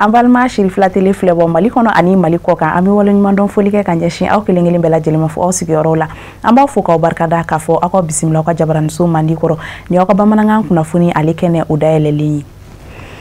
An balima Cherifla Télé filɛbɔ Mali kɔnɔ ani Mali kɔ kan, an bɛ waleɲumandɔn foli kɛ ka ɲɛsin aw kelen kelen bɛɛ lajɛlen ma fo aw sigiyɔrɔw la. An b'aw fo k'aw barikada k'a fɔ aw ka bisimila aw ka jabaraniso mandi kɔrɔ ni aw ka bamanankan kunnafoni ale kɛnɛ o dayɛlɛlen ye.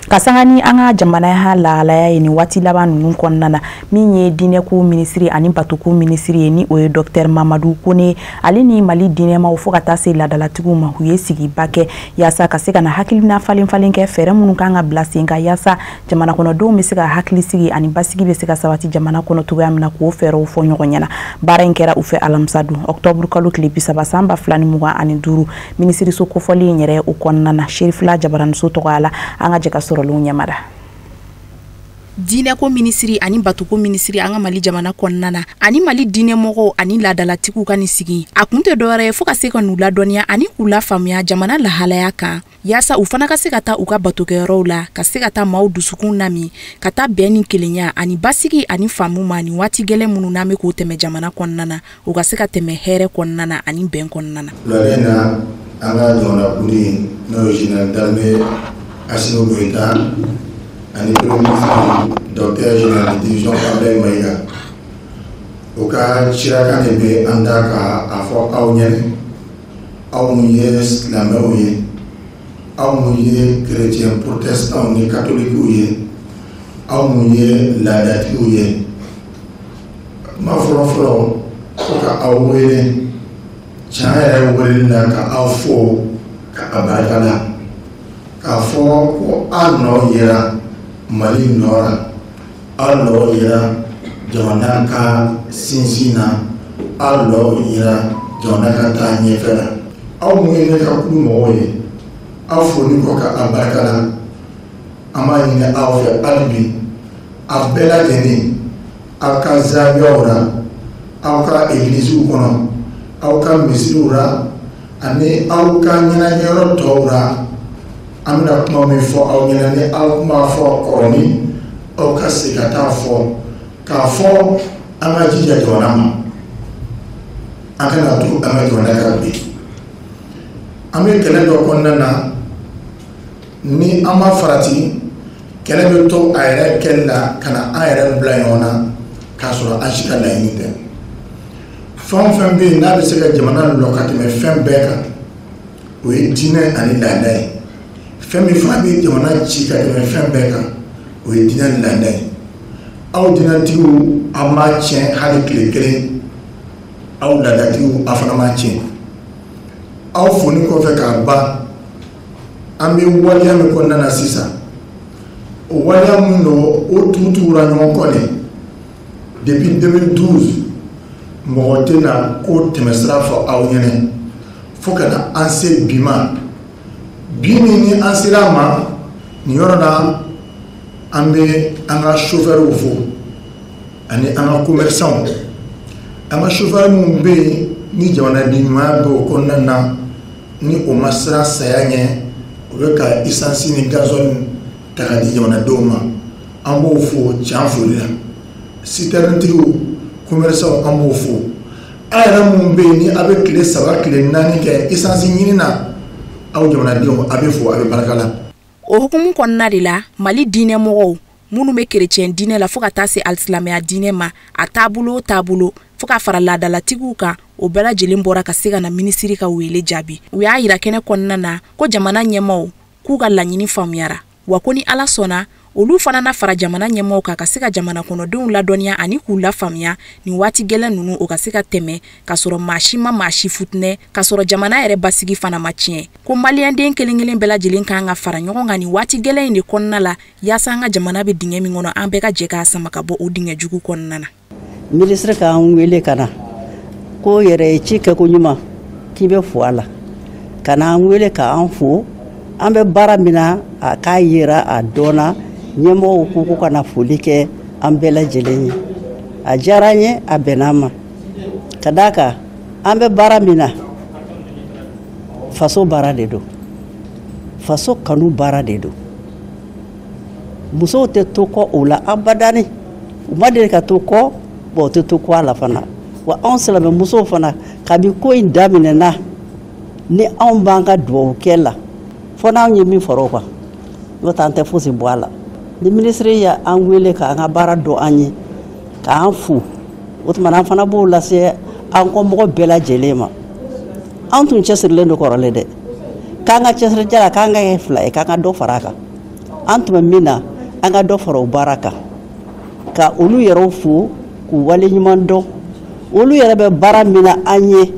Ka sanga ni an ka jamana lahalaya ye nin waati laban ninnu kɔnɔna na, min ye diinɛko minisiri ani batoko minisiri ye, ni o ye Docteur Mamadu Kone, ale ni Mali diinɛmaw fo ka taa se laadalatigiw ma, u ye sigiba kɛ yaasa ka se ka na hakilina falen falen kɛ fɛɛrɛ minnu kan ka bila sen kan yaasa jamana kɔnɔdenw bɛ se ka hakili sigi ani basigi bɛ se ka sabati jamana kɔnɔ cogoya min na, k'o fɛɛrɛw fɔ ɲɔgɔn ɲɛna. Baara in kɛra u fɛ alamisa don, octobre kalo tile 30 san 2025, minisiriso kofɔlen in yɛrɛ o kɔnɔna na. Cherifla jabaraniso tɔgɔya la, an ka jɛ ka sɔrɔlenw ɲɛmada. Diinɛko minisiri ani batoko minisiri an ka Mali jamana kɔnɔna na ani Mali diinɛmɔgɔw ani laadalatigiw ka nin sigi, a kun tɛ dɔwɛrɛ ye fo ka se ka n'u ladɔnniya ani k'u lafaamuya jamana lahalaya kan, yaasa u fana ka se ka taa u ka batokɛyɔrɔw la, ka se ka taa maaw dusukun nami, ka taa bɛn ni kelenya ani basigi ani faamu ma nin waati gɛlɛn minnu n'an bɛ k'o tɛmɛ jamana kɔnɔna na, u ka se ka tɛmɛ hɛrɛ kɔnɔna na ani bɛn kɔnɔna na. Wulada in na, an ka jamanakuntigi, n'o ye général d'armée Assimi Goïta, ani premier ministre docteur général de division Abdoulaye Maïga, o ka cirakan de bɛ an da ka a fɔ aw ɲɛna, aw mun ye silamɛw ye, aw mun ye chrétien protestants ni catholiques ye, aw mun ye laadatigiw ye. Kuma fɔlɔ fɔlɔ, ko ka aw wele tiɲɛ yɛrɛ weleli la, ka aw fo ka a barika da, k'a fɔ ko aw nɔ yera Mali nɔ la, aw nɔ yera jamana ka sinsin na, aw nɔ yera jamana ka taa ɲɛfɛ la. Aw mun ye ne ka kulu mɔgɔw ye, aw foli kɔ ka a barika da, an b'a ɲini aw fɛ hali bi, a bɛɛ lajɛlen, aw ka zawiyaw la, aw ka egiliziw kɔnɔ, aw ka misiriw la, ani aw ka ɲɛnajɛyɔrɔ tɔw la, an bɛna kuma min fɔ aw ɲɛna, ni aw kuma fɔ kɔrɔni, aw ka segin ka taa fɔ k'a fɔ an ka jija jamana ma, an kana to an ka jamana ka bin. An bɛ kɛlɛ dɔ kɔnɔna na, ni an ma farati, kɛlɛ bɛ to a yɛrɛ kɛli la ka na an yɛrɛ bila ɲɔgɔn na k'a sɔrɔ an si ka laɲini tɛ. Fɛn o fɛn bɛ yen n'a bɛ se ka jamana lɔ ka tɛmɛ fɛn bɛɛ kan, o ye diinɛ ani laada ye. Fɛn min fana bɛ jamana ci ka tɛmɛ fɛn bɛɛ kan, o ye diinɛ ni laada ye. Aw diinɛtigiw, an m'a tiɲɛ hali tile kelen, aw laadatigiw, aw fana m'a tiɲɛ. Aw foni kɔfɛ k'a ban, an bɛ waleya min kɔnɔna na sisan, o waleya min don, o tugutugura ɲɔgɔn kɔ de depuis 2012. Mɔgɔ tɛna ko tɛmɛsira fɔ aw ɲɛna fo ka na an se bi ma. Bi min ni an sera a ma nin yɔrɔ la, an bɛ an ka chauffeurs fo ani an ka commerçants. An ka chauffeurs minnu bɛ yen ni jamanaden ɲumanya bɛ o kɔnɔna na, ni o ma siran saya ɲɛ, o bɛ ka essence ni gasoil ta ka di jamanadenw ma, an b'o fo tiɲɛ foli la. Citerne-tigiw, commerçants, an b'o fo. A yɛrɛ minnu bɛ yen ni a bɛ tile 3 tile 4 kɛ essence ɲini na, aw jamanadenw, a bɛ fo, a bɛ barika la. O hukumu kɔnɔna de la, Mali diinɛmɔgɔw minnu bɛ kerecɛn diinɛ la fo ka taa se alisilamɛya diinɛ ma, a taabolo o taabolo, fo ka fara laadalatigiw kan, o bɛɛ lajɛlen bɔra ka se ka na minisiri ka wele jaabi. U y'a yira kɛnɛ kɔnɔna na ko jamana ɲɛmaaw k'u ka laɲini faamuyara, wa ko ni Ala sɔnna, olu fana na fara jamana ɲɛmaaw kan ka se ka jamana kɔnɔdenw ladɔnniya ani k'u lafaamuya nin waati gɛlɛn ninnu, o ka se ka tɛmɛ k'a sɔrɔ maa si ma maa si futinɛ, k'a sɔrɔ jamana yɛrɛ basigi fana ma tiɲɛ, ko maliyɛnden kelen kelen bɛɛ lajɛlen kan ka fara ɲɔgɔn kan nin waati gɛlɛn in de kɔnɔna la, yaasa an ka jamana bɛ dingɛ min kɔnɔ, an bɛɛ ka jɛ k'a sama ka bɔ o dingɛ jugu kɔnɔna na. Minisiri k'an wele ka na ko yɛrɛ ye ci kɛ ko ɲuman k'i bɛ fo a la, ka na an wele k'an fo, an bɛ baara min na, a k'a yira a dɔnna ɲɛmɔgɔw ko ka na foli kɛ an bɛɛ lajɛlen ye. A diyara an ye, a bɛnna an ma, ka d'a kan an bɛ baara min na, faso baara de don, faso kanu baara de don. Musow tɛ to kɔ o la abadani, u ma deli ka to kɔ, bon, u tɛ to kɔ a la fana. Wa anw silamɛmusow fana, kabi ko in daminɛna, ni anw b'an ka duwawu kɛ la, fo n'anw ye min fara o kan, n'o tɛ an tɛ fosi bɔ a la. Ni minisiri ye an wele k'an ka baara dɔn an ye, k'an fo, o tuma an fana b'o lase an kɔmɔgɔ bɛɛ lajɛlen ma. An tun cɛsirilen don kɔrɔlen dɛ, k'an ka cɛsirija la, k'an ka kɛ fila ye, k'an ka dɔ fara a kan. An tun bɛ min na, an ka dɔ fara o baara kan, ka olu yɛrɛw fo k'u waleɲuman dɔn. Olu yɛrɛ bɛ baara min na an ye,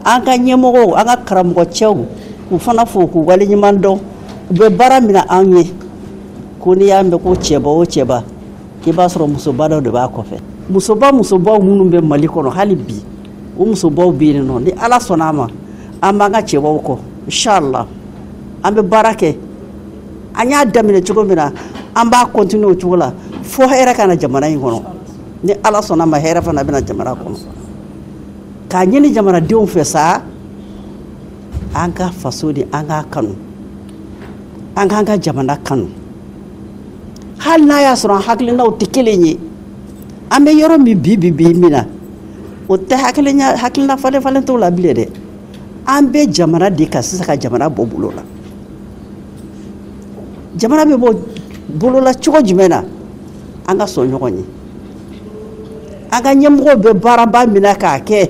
an ka ɲɛmɔgɔw, an ka karamɔgɔcɛw, k'u fana fo k'u waleɲuman dɔn. U bɛ baara min na an ye, ko n'i y'a mɛn ko cɛba o cɛba, k'i b'a sɔrɔ musoba dɔ de b'a kɔfɛ. Musobaw minnu bɛ Mali kɔnɔ hali bi, o musobaw bɛ yen nɔ. Ni Ala sɔnna a ma, an b'an ka cɛbaw kɔ inshallah. An bɛ baara kɛ, an y'a daminɛ cogo min na, an b'a continuer o cogo la fo hɛrɛ ka na jamana in kɔnɔ. Ni Ala sɔnna a ma, hɛrɛ fana bɛna jamana kɔnɔ. K'a ɲini jamanadenw fɛ sa, an ka faso de, an k'a kanu, an k'an ka jamana kanu. Hali n'a y'a sɔrɔ an hakilinaw tɛ kelen ye, an bɛ yɔrɔ min bi bi bi min na, o tɛ hakilina falen falen t'o la bilen dɛ. An bɛ jamana de kan sisan, ka jamana bɔ bolo la. Jamana bɛ bɔ bolo la cogo jumɛn na? An ka sɔn ɲɔgɔn ye. An ka ɲɛmɔgɔw bɛ baaraba min na k'a kɛ,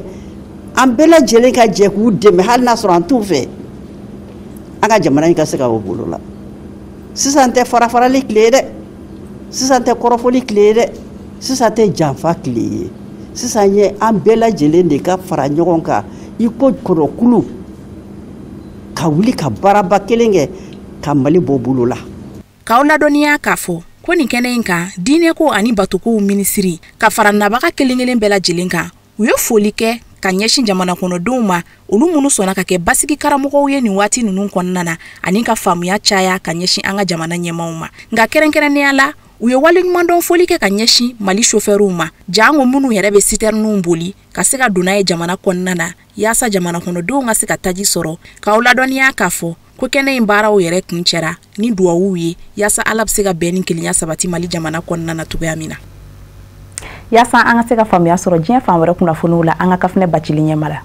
an bɛɛ lajɛlen ka jɛ k'u dɛmɛ, hali n'a sɔrɔ an t'u fɛ, an ka jamana in ka se ka bɔ bolo la. Sisan tɛ farafarali tile ye dɛ, sisan tɛ kɔrɔfɔli tile ye dɛ, sisan tɛ janfa tile ye. Sisan ye an bɛɛ lajɛlen de ka fara ɲɔgɔn kan i ko kɔnɔkulu, ka wuli ka baaraba kelen kɛ ka Mali bɔ bolo la. K'aw ladɔnniya k'a fɔ ko nin kɛnɛ in kan, diinɛko ani batokow minisiri ka fara nabaga kelen kelen bɛɛ lajɛlen kan, u ye foli kɛ ka ɲɛsin jamana kɔnɔdenw ma, olu minnu sɔnna ka kɛ basigi karamɔgɔw ye nin waati ninnu kɔnɔna na, ani ka faamuya caya ka ɲɛsin an ka jamana ɲɛmaaw ma. Nka kɛrɛnkɛrɛnnenya la, u ye waleɲumandɔn foli kɛ ka ɲɛsin Mali sofɛriw ma, jango minnu yɛrɛ bɛ sitɛriniw boli ka se ka don n'a ye jamana kɔnɔna na, yaasa jamana kɔnɔdenw ka se ka taji sɔrɔ. K'aw ladɔnniya k'a fɔ ko kɛnɛ in baaraw yɛrɛ kun cɛra ni duwawuw ye, yaasa Ala bɛ se ka bɛn ni kelenya sabati Mali jamana kɔnɔna na cogoya min na. Yaasa an ka se ka faamuya sɔrɔ diɲɛ fan wɛrɛ kunnafoniw la, an ka kafinɛ bacili ɲɛma la.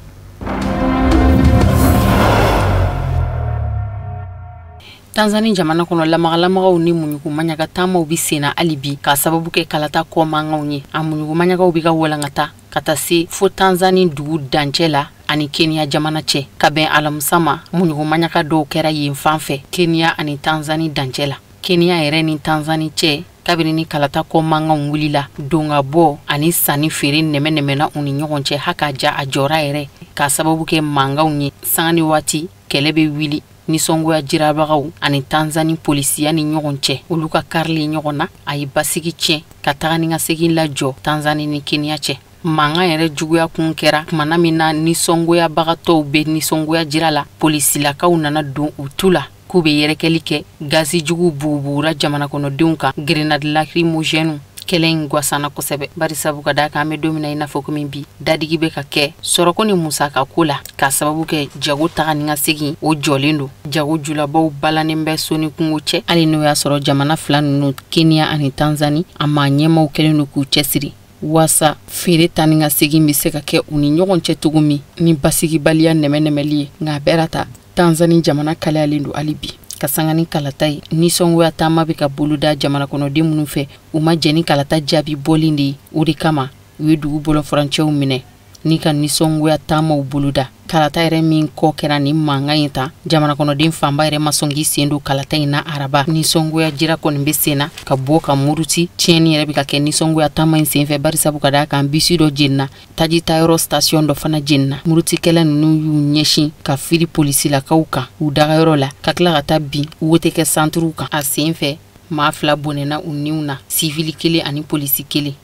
Tanzanie jamana kɔnɔ, lamagalamaw ni muɲugumaɲaga taamaw bɛ senna hali bi k'a sababu kɛ kalata kɔ mankanw ye. A muɲugumaɲagaw bɛ ka walankata ka taa se fo Tanzanie dugu dancɛ la ani Kenya jamana cɛ. Ka bɛn alamisa ma, muɲugumaɲaga dɔw kɛra yen fan fɛ Kenya ani Tanzanie dancɛ la. Kenya yɛrɛ ni Tanzanie cɛ, kabini ni kalata kɔ mankanw wulila, don ka bɔ ani sanni feere nɛmɛ-nɛmɛna u ni ɲɔgɔn cɛ, haka ja a jɔra yɛrɛ k'a sababu kɛ mankanw ye. Sanga ni waati kɛlɛ bɛ wuli nisɔngoya jirabagaw ani Tanzanie polisiya ni ɲɔgɔn cɛ, olu ka karili ɲɔgɔn na a ye basigi tiɲɛ ka taga ni ka segin lajɔ Tanzanie ni Kenya cɛ. Mankan yɛrɛ juguya kun kɛra tumana min na nisɔngoyabagatɔw bɛ nisɔngoya jira la, polisilakaw nana don u tu la k'u bɛ yɛrɛkɛli kɛ, gazi jugu bugubugura jamana kɔnɔdenw kan, grenade lacrymogène. Kɛlɛ in gwasanna kosɛbɛ, bari sabu ka d'a kan an bɛ don min na i n'a fɔ komi bi, dadigi bɛ ka kɛ sɔrɔko ni musaka ko la k'a sababu kɛ jago taga ni ka segin o jɔlen don. Jago julabaw balannen bɛ so ni kungo cɛ, hali n'o y'a sɔrɔ jamana fila ninnu Kenya ani Tanzanie a maa ɲɛmaaw kɛlen don k'u cɛsiri waasa feere ta ni ka segin bɛ se ka kɛ u ni ɲɔgɔn cɛ cogo min ni basigibaliya nɛmɛ-nɛmɛli ye. Nka a bɛɛ ta, Tanzanie jamana kalayalen don hali bi ka sanga ni kalata ye. Nisɔngoya taama bɛ ka boloda jamana kɔnɔden minnu fɛ, u ma jɛn ni kalata jaabi bɔlen de ye. O de kama u ye dugu bolofurancɛw minɛ ni ka nisɔngoya taamaw boloda. Kalata yɛrɛ min kɔ kɛra ni mankan in ta, jamana kɔnɔden fanba yɛrɛ ma sɔn k'i sen don kalata in na araba. Nisɔngoya jira kɔni bɛ sen na ka bɔ ka muruti. Tiɲɛni yɛrɛ bɛ ka kɛ nisɔngoya taama in senfɛ, bari sabu ka d'a kan bisi dɔ jenina, taji tayɔrɔ station dɔ fana jenina. Murutikɛla ninnu y'u ɲɛsin ka firi polisilakaw kan u dagayɔrɔ la, ka tila ka taa bin wotekɛ santuruw kan. A senfɛ maa fila bɔnɛna u niw na, sivili kelen ani polisi kelen.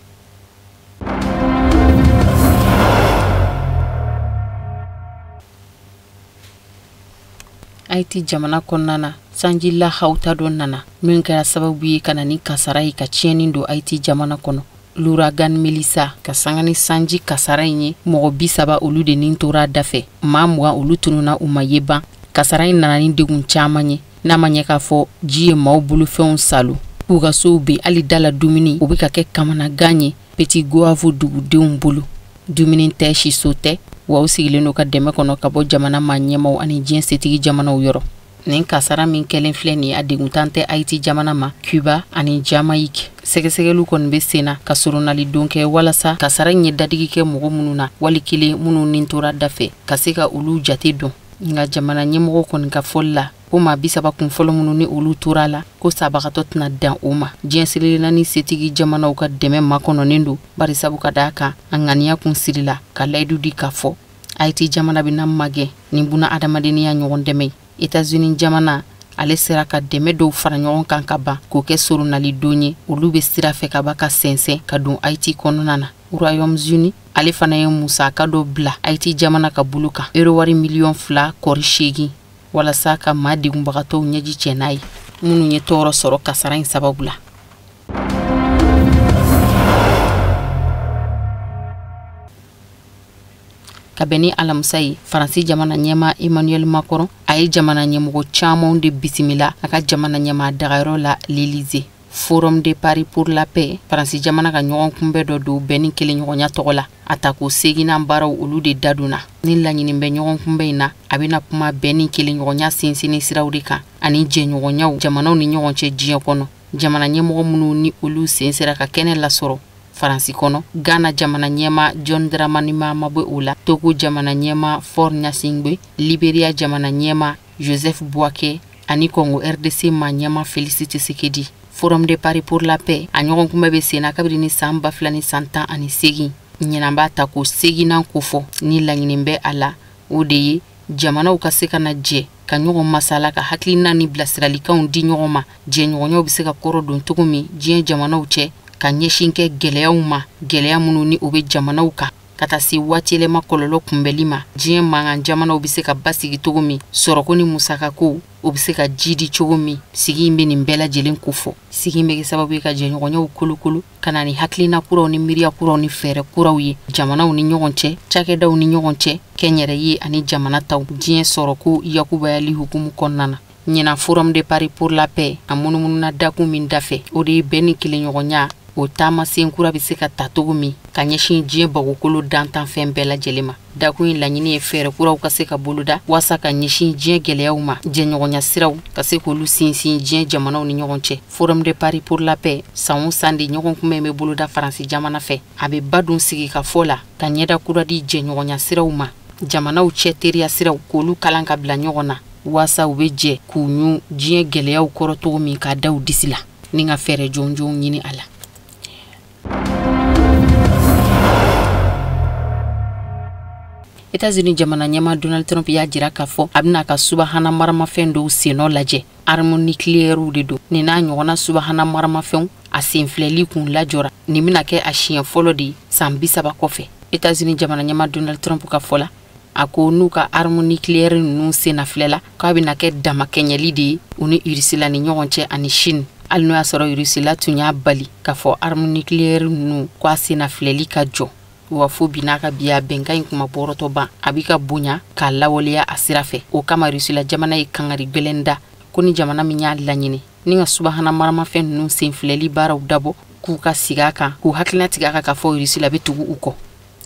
Haiti jamana kɔnɔna na, sanji lahawuta dɔ nana min kɛra sababu ye ka na ni kasara ye ka tiɲɛni don Haiti jamana kɔnɔ. L'ouragan Melissa ka sanga ni sanji kasara in ye, mɔgɔ 30 olu de nin tora a dafɛ, maa 20 olu tununna u ma ye ban. Kasara in nana ni degun caman ye, n'a ma ɲɛ k'a fɔ ji ye maaw bolofɛnw salo, k'u ka sow bin, hali da la dumuni o bɛ ka kɛ kamanagan ye Petit Goave dugudenw bolo. Dumuni tɛ, siso tɛ, wa u sigilen don ka dɛmɛ kɔnɔ ka bɔ jamana maa ɲɛmaaw ani diɲɛ setigi jamanaw yɔrɔ. Nin kasara min kɛlen filɛ nin a deguntan tɛ Haïti jamana ma, Cuba ani Jamaïque. Sɛgɛsɛgɛliw kɔni bɛ sen na ka soronali don kɛ walasa kasara in ye dadigi kɛ mɔgɔ minnu na, wali kelen minnu ni tora dafɛ, ka se ka olu jate dɔn. Nka jamana ɲɛmɔgɔ kɔni ka fɔli la, ko maa 30 kun fɔlɔ minnu ni olu tora la, ko sabagatɔ tɛna dan o ma. Diɲɛ seleke naani setigi jamanaw ka dɛmɛ makɔnɔnen don, bari sabu ka d'a kan a ŋaniya kun sirila ka layidu di k'a fɔ Haïti jamana bɛna magɛn ni buna adamadenya ɲɔgɔn dɛmɛ ye. États-Unis jamana ale sera ka dɛmɛ dɔw fara ɲɔgɔn kan ka ban k'o kɛ soronali don ye, olu bɛ sira fɛ ka ba ka sɛnsɛn ka don Haïti kɔnɔna na. Royaume-Uni ale fana ye musaka dɔ bila Haïti jamana ka bolo kan, euro wari miliyɔn 2.8, walasa ka maa degunbagatɔw ɲɛji cɛ n'a ye minnu ye tɔɔrɔ sɔrɔ kasara in sababu la. Ka bɛn ni alamisa ye, Faransi jamana ɲɛmaa Emmanuel Macron a ye jamana ɲɛmɔgɔ camanw de bisimila a ka jamana ɲɛmaa dagayɔrɔ la l'Élysée. Forum de Paris pour la paix, Faransi jamana ka ɲɔgɔn kunbɛn dɔ don bɛn ni kelenɲɔgɔnya tɔgɔ la. A tako seginnan baaraw olu de dadonna. Ni laɲini bɛ ɲɔgɔn kunbɛn in na, a bɛna kuma bɛn ni kelenɲɔgɔnya sinsinni siraw de kan ani jɛɲɔgɔnyaw jamanaw ni ɲɔgɔn cɛ diɲɛ kɔnɔ. Jamana ɲɛmɔgɔ minnu ni olu sen sera ka kɛnɛ lasɔrɔ Faransi kɔnɔ, Ghana jamana ɲɛmaa John Dramani Mahama bɛ o la, Togo jamana ɲɛmaa Faure Gnassingbé, Liberia jamana ɲɛmaa Joseph Boakai ani Congo RDC maa ɲɛmaa Félix Tshisekedi. Forum de Paris pour la paix a ɲɔgɔn kunbɛn bɛ sen na kabini ni san 2018. Ɲinan b'a ta ko seginnan kofɔ ni laɲini bɛ a la, o de ye jamanaw ka se ka na jɛ ka ɲɔgɔn masala, ka hakilina ni bilasiralikanw di ɲɔgɔn ma, jɛɲɔgɔnyaw bɛ se ka kɔrɔ don cogo min diɲɛ jamanaw cɛ, ka ɲɛsin kɛ gɛlɛyaw ma, gɛlɛya minnu ni o bɛ jamanaw kan, ka taa se waatiyɛlɛma kɔlɔlɔ kunbɛli ma, diɲɛ mankan jamanaw bɛ se ka basigi cogo min, sɔrɔko ni musakako o bɛ se ka ji di cogo min. Sigi in bɛ nin bɛɛ lajɛlen kofɔ. Sigi in bɛ kɛ sababu ye ka jɛɲɔgɔnyaw kolokolo, ka na ni hakilina kuraw ni miiriya kuraw ni fɛɛrɛ kuraw ye jamanaw ni ɲɔgɔn cɛ, cakɛdaw ni ɲɔgɔn cɛ, kɛnyɛrɛye ani jamana taw, diɲɛ sɔrɔko yakubayali hukumu kɔnɔna na. Ɲinan Forum de Paris pour la paix a munumununa dakun min dafɛ, o de ye bɛn ni kelenɲɔgɔnya o taamasen kura bɛ se ka ta cogo min ka ɲɛsin diɲɛ bagokolo dantanfɛn bɛɛ lajɛlen ma. Dakun in laɲini ye fɛɛrɛ kuraw ka se ka boloda walasa ka ɲɛsin diɲɛ gɛlɛyaw ma, jɛɲɔgɔnya siraw ka se k'olu sinsin diɲɛ jamanaw ni ɲɔgɔn cɛ. Forum de Paris pour la paix san o san de ɲɔgɔn kunbɛn bɛ boloda Faransi jamana fɛ. A bɛ ba don sigikafɔ la ka ɲɛda kura di jɛɲɔgɔnya siraw ma, jamanaw cɛ teriya siraw k'olu kalan ka bila ɲɔgɔn na walasa u bɛ jɛ k'u ɲu diɲɛ gɛlɛyaw kɔrɔ cogo min k'a da u disi la ni ka fɛɛrɛ jɔnjɔnw ɲini a la. États-Unis jamana ɲɛmaa Donald Trump y'a jira k'a fɔ a bɛna a ka subahana maramafɛn dɔw sennɔ lajɛ. Arme nucléaire de don. Nin n'a ɲɔgɔnna subahana maramafɛnw a senfilɛli kun lajɔra. Nin bɛna kɛ a siɲɛ fɔlɔ de ye san 30 kɔfɛ. États-Unis jamana ɲɛmaa Donald Trump ka fɔ la, a ko n'u ka arme nucléaire ninnu sennafilɛ la, k'a bɛna kɛ damakɛɲɛli de ye u ni Russie ni ɲɔgɔn cɛ ani Chine. Hali n'o y'a sɔrɔ Russie tun y'a bali k'a fɔ arme nucléaire ninnu k'a sennafilɛli ka jɔ. Wa fo bi n'a ka bi a bɛnkan in kuma bɔrɔtɔ ban, a b'i ka bonya k'a lawaleya a sira fɛ. O kama Russie jamana ye kangari gwɛlɛn da ko ni jamana min y'a laɲini ni ka subahana maramafɛn ninnu senfilɛli baaraw dabɔ, k'u ka sigi a kan, k'u hakilina tigɛ a kan k'a fɔ Russie bɛ tugu u kɔ.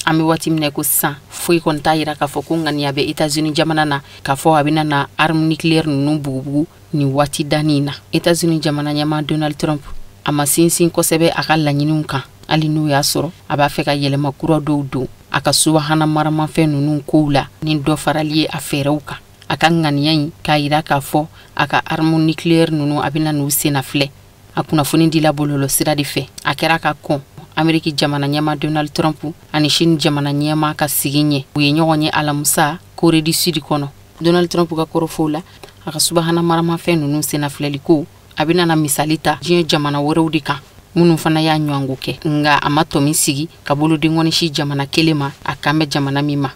An bɛ waati min na ko sisan, foyi kɔni t'a yira k'a fɔ ko ŋaniya bɛ États-Unis jamana na k'a fɔ a bɛna na arme nucléaire ninnu bugubugu nin waati danni in na. États-Unis jamana ɲɛmaa Donald Trump a ma sinsin kosɛbɛ a ka laɲiniw kan, hali n'o y'a sɔrɔ a b'a fɛ ka yɛlɛma kura dɔw don a ka subahana maramafɛn ninnu kow la ni dɔ farali ye a fɛɛrɛw kan. A ka ŋaniya in k'a yira k'a fɔ a ka arme nucléaire ninnu a bɛna n'u senna filɛ. A kunnafoni dila bɔlɔlɔ sira de fɛ. A kɛra ka kɔn Ameriki jamana ɲɛmaa Donald Trump ani Chine jamana ɲɛmaa ka sigi ɲɛ. U ye ɲɔgɔn ye alamisa Corée du Sud kɔnɔ. Donald Trump ka kɔrɔfɔw la, a ka subahana maramafɛn ninnu sennafilɛli ko a bɛna na misali ta diɲɛ jamana wɛrɛw de kan minnu fana y'a ɲɔgɔnko kɛ, nka a ma tɔ min sigi ka bolodenkɔni si jamana kelen ma, a kan bɛ jamana min ma.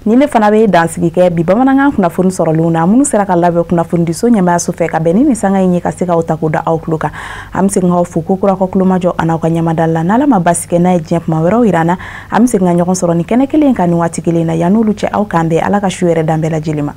Ni ne fana bɛ dansigi kɛ bi bamanankan kunnafoni sɔrɔlenw na minnu sera ka labɛn kunnafonidiso ɲɛmaayaso fɛ ka bɛn ni nin sanga in ye ka se k'aw ta k'o da aw tulo kan. An bɛ segin k'aw fo ko kura kɔ kulomajɔ a n'aw ka ɲɛmada la. N'Ala ma basi kɛ n'a ye diɲɛ kuma wɛrɛw yira an na, an bɛ segin ka ɲɔgɔn sɔrɔ nin kɛnɛ kelen kan nin waati kelen na. Yan'olu cɛ, aw k'an bɛn. Ala ka su yɛrɛ dan bɛɛ lajɛlen ma.